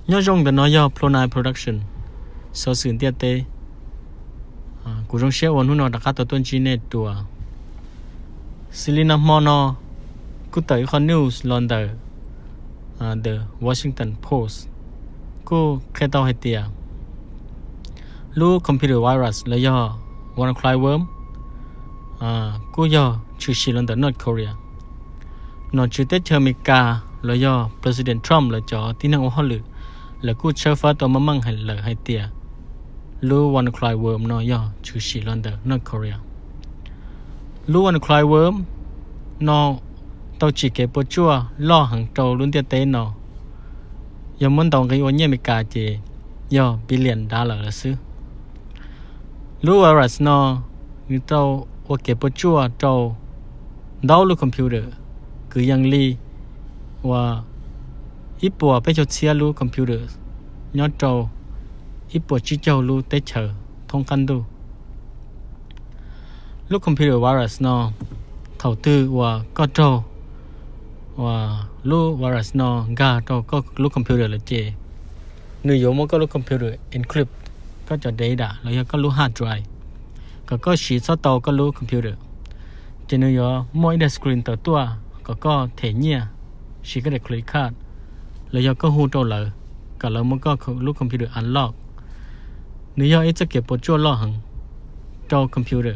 Nyob zoo, ntawm no yog Pro Nine Production, xov xwm ntiaj teb. Kuv zoo siab uas hnub no rov qab tau tuaj ntsib nej dua. Xws li nag hmo no kuj tawm ib qho news los ntawm The Washington Post, kuj qhia tau hais tias lub computer virus los yog WannaCry worm kuj yog tshwm sim los ntawm North Korea. Nom tswv teb chaws Amelikas los yog President Trump lawv cov tib neeg ua hauj lwm, lawv kuj tshawb fawb tau meej meej lawm hais tias lub WannaCry worm no yog tshwm sim los ntawm North Korea. Lub WannaCry worm no tau tsim kev puas tsuaj loj heev rau lub ntiaj teb no. Yog muab ntaus nqi ua nyiaj Amelikas ces yog billion dollar lawm xwb. Lub virus no nws tau ua kev puas tsuaj rau ntau lub computer, kwv yees li uas ib puas peb caug txhiab lub computer nyob rau ib puas tsib caug lub teb chaws thoob qab ntuj. Lub computer virus no, thaum twg uas koj raug uas lub virus no nkag rau koj lub computer lawm ces nws yuav muab koj lub computer encrypt, koj cov data los yog koj lub hard drive, kom koj siv txhob tau koj lub computer. Ces nws yuav muaj ib daim screen tawm tuaj kom koj them nyiaj, siv koj daim credit card los yog koj hu rau lawv kom lawv muab koj lub computer unlock. Nws yog ib txoj kev puas tsuaj loj heev rau computer.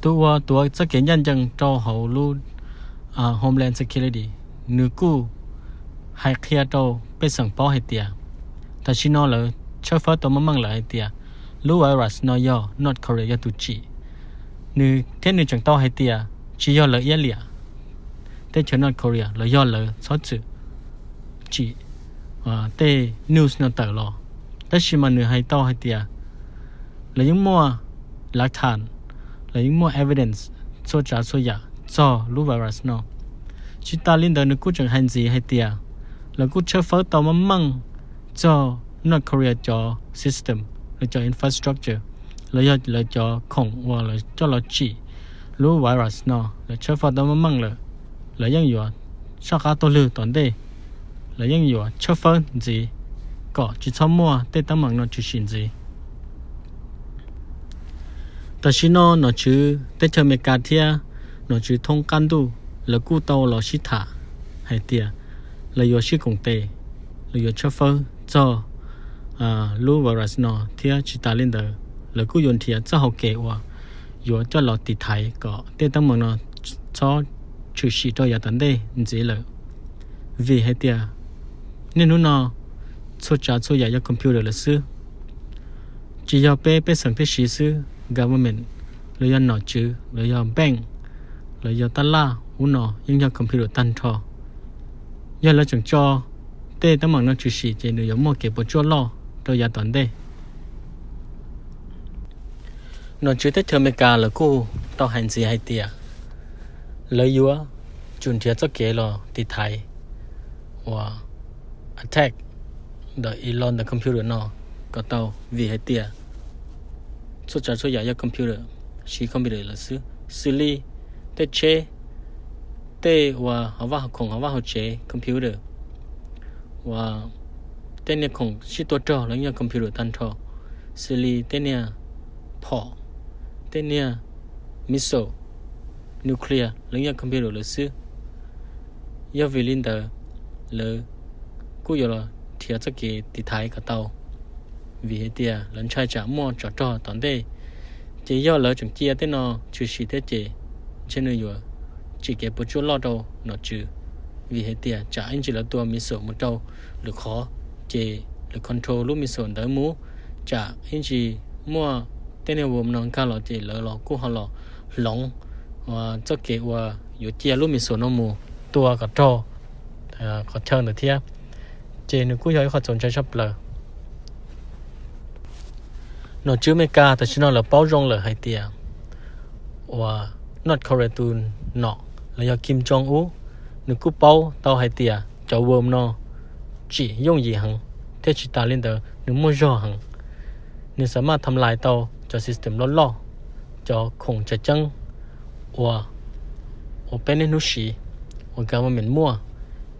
Tus uas tuav txoj kev ncaj ncees rau hauv lub Homeland Security, nws kuj hais qhia rau pej xeem paub hais tias tam sim no lawv tshawb fawb tau meej meej lawm hais tias lub virus no yog North Korea yog tus tsim. Nws thiab nws tseem tau hais tias tsis yog lawv iab liam teb chaws North Korea los yog lawv txhob txwm tsim tej news no tawm los, tab sis mas nws hais tau hais tias lawv yeej muaj lav tham, lawv yeej muaj evidence txhua tsav txhua yam txog lub virus no. Tsis tas li ntawd nws kuj tseem hais ntxiv hais tias lawv kuj tshawb fawb tau meej meej txog North Korea cov system, lawv cov infrastructure, los yog lawv cov khoom uas lawv coj los tsim lub virus no, lawv tshawb fawb tau meej meej lawm. Lawv yeej yuav soj qab taug lw tom ntej, lawv yeej yuav tshawb fawb ntxiv kom tsis txhob muaj tej teeb meem no tshwm sim ntxiv. Tam sim no nom tswv teb chaws Amelikas thiab nom tswv thoob qab ntuj lawv kuj tau los sib tham hais tias lawv yuav sib koom tes, lawv yuav tshawb fawb txog lub virus no thiab tsis tas li ntawd lawv kuj yuav nrhiav txoj hau kev uas yuav coj los tiv thaiv kom tej teeb meem no txhob tshwm sim rau yav tom ntej ntxiv lawm. Vim hais tias niaj hnub no txhua tsav txhua yam yog computer lawm xwb. Tsis yog peb pej xeem tib si xwb, government, los yog nom tswv, los yog bank, los yog tab laj ub no yeej yog computer tag nrho. Yog lawv tseem tso tej teeb meem no tshwm sim ces nws yuav muaj kev puas tsuaj loj rau yav tom ntej. Nom tswv teb chaws Amelikas lawv kuj tau hais ntxiv hais tias lawv yuav tsum nrhiav txoj kev los tiv thaiv uas attack ntawm ib los ntawm computer no kom tau, vim hais tias txhua tsav txhua yam yog computer, siv computer lawm xwb. Xws li tej tsheb, tej uas hauv vaj hauv khoom hauv vaj hauv tsev computer, uas tej niag khoom sib tua rog los yeej yog computer tag nrho, xws li tej niag phom, tej niag missile, nuclear los yeej yog computer lawm xwb. Yog vim li ntawd lawv kuj yuav los nrhiav txoj kev tiv thaiv kom tau, vim hais tias lawv ntshai tsam muaj tsov rog tom ntej. Ces yog lawv tseem cia tej no tshwm sim thiab ces ntshe nws yuav tsim kev puas tsuaj loj rau nom tswv, vim hais tias tsam ib ntsis lawv tua missile mus rau lwm qhov, ces lawv control lub missile ntawd mus, tsam ib ntsis muaj tej niag uas no nkag los ces lawv los kuj ho los hloov txoj kev uas yuav cia lub missile no mus tua kom raug qhov chaw ntawd thiab. Ces nws kuj yog ib qho txaus ntshai tshaj plaws. Nom tswv Amelikas tam sim no lawv paub zoo lawm hais tias uas North Korea tus nom los yog Kim Jong Un, nws kuj paub tau hais tias cov worm no tsim yooj yim heev thiab tsis tas li ntawd nws muaj zog heev. Nws xam maj tham lais tau cov system loj loj, cov khoom tseem ceeb uas, uas peb niaj hnub siv, uas government muaj,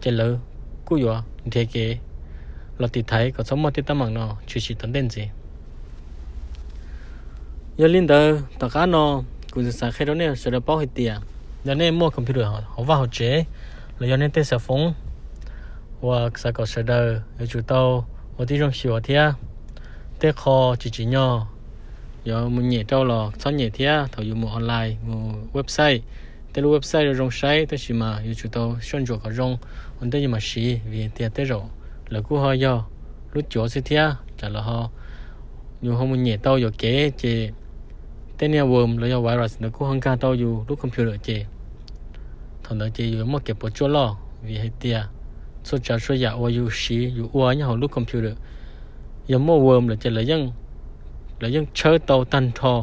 ces lawv kuj yuav nrhiav kev los tiv thaiv kom txhob muaj tej teeb meem no tshwm sim tom ntej ntxiv. Yog li ntawd tom qab no kuv xav qhia rau nej sawv daws paub hais tias yog nej muaj computer hauv vaj hauv tsev los yog nej tej xov foob uas xav kom sawv daws yuav tsum tau ua tib zoo xyuas thiab tej qho tsis tsim nyog yuav mus nyem rau los txhob nyem thiab thaum yus mus online mus website. Tej lub website zoo zoo saib tab sis mas yuav tsum tau soj ntsuam kom zoo ua ntej yus mam siv vim tias tej zaum lawv kuj ho yog lub cuav xwb thiab tsam los ho yus ho mus nyem tau yuam kev ces tej niag worm los yog virus ntawd kuj ho nkag tau yus lub computer ces thaum ntawd ces yus muaj kev puas tsuaj loj vim hais tias txhua tsav txhua yam uas yus siv yus ua nyob hauv lub computer yog muaj worm lawm ces lawv yeej tshawb tau tag nrho,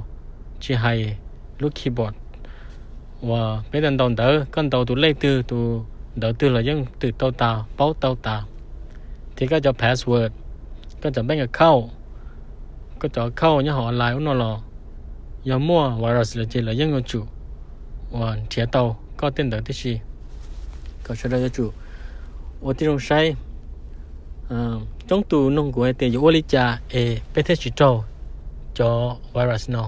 tsis hais lub keyboard uas peb ntaus ntawv, koj ntaus tus lej twg tus ntawv twg los yeej twm tau tas paub tau tas, thiab koj cov password, koj cov bank account, koj cov account nyob hauv online ub no los yog muaj virus lawm ces lawv yeej yuav tsum uas nrhiav tau koj tej ntawd tib si. Kom sawv daws yuav tsum ua tib zoo saib. Coob tus nug kuv hais tias yuav ua li cas es peb thiaj tsis raug cov virus no.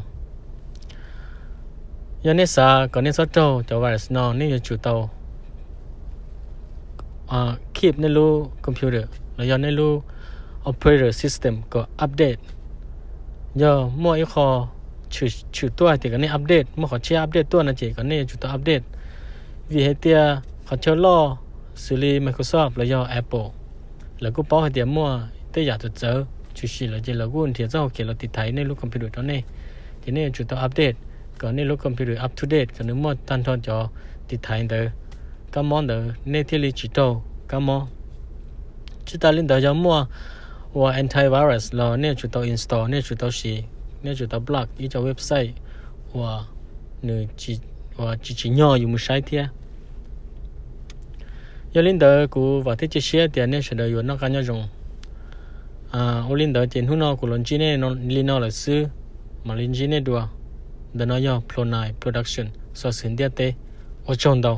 Yog nej xav kom nej txhob raug cov virus no nej yuav tsum tau keep nej lub computer los yog nej lub operating system kom update. Yog muaj ib qho tshwm tuaj hais tias kom nej update, muaj qhov tshiab update tuaj no ces kom nej yuav tsum tau update. Vim hais tias qhov chaw loj xws li Microsoft los yog Apple, lawv kuj paub hais tias muaj tej yam txawv txawv tshwm sim lawm ces lawv kuj nrhiav txoj hau kev los tiv thaiv nej lub computer rau nej. Ces nej yuav tsum tau update kom nej lub computer up to date kom nws muaj tag nrho cov tiv thaiv ntawd, kab mob ntawd nej thiaj li tsis raug kab mob. Tsis tas li ntawd yog muaj uas antivirus los nej yuav tsum tau install, nej yuav tsum tau siv, nej yuav tsum tau block ib co website uas nws tsis tsim nyog yus mus saib thiab. Yog li ntawd kuv vam thiab cia siab tias nej sawv daws yuav noj qab nyob zoo. Ua li ntawd ces hnub no kuv los ntsib nej li no lawm xwb, mam li ntsib nej dua. Ntawm no yog Pro Nine Production xov xwm ntiaj teb. Ua tsaug ntau.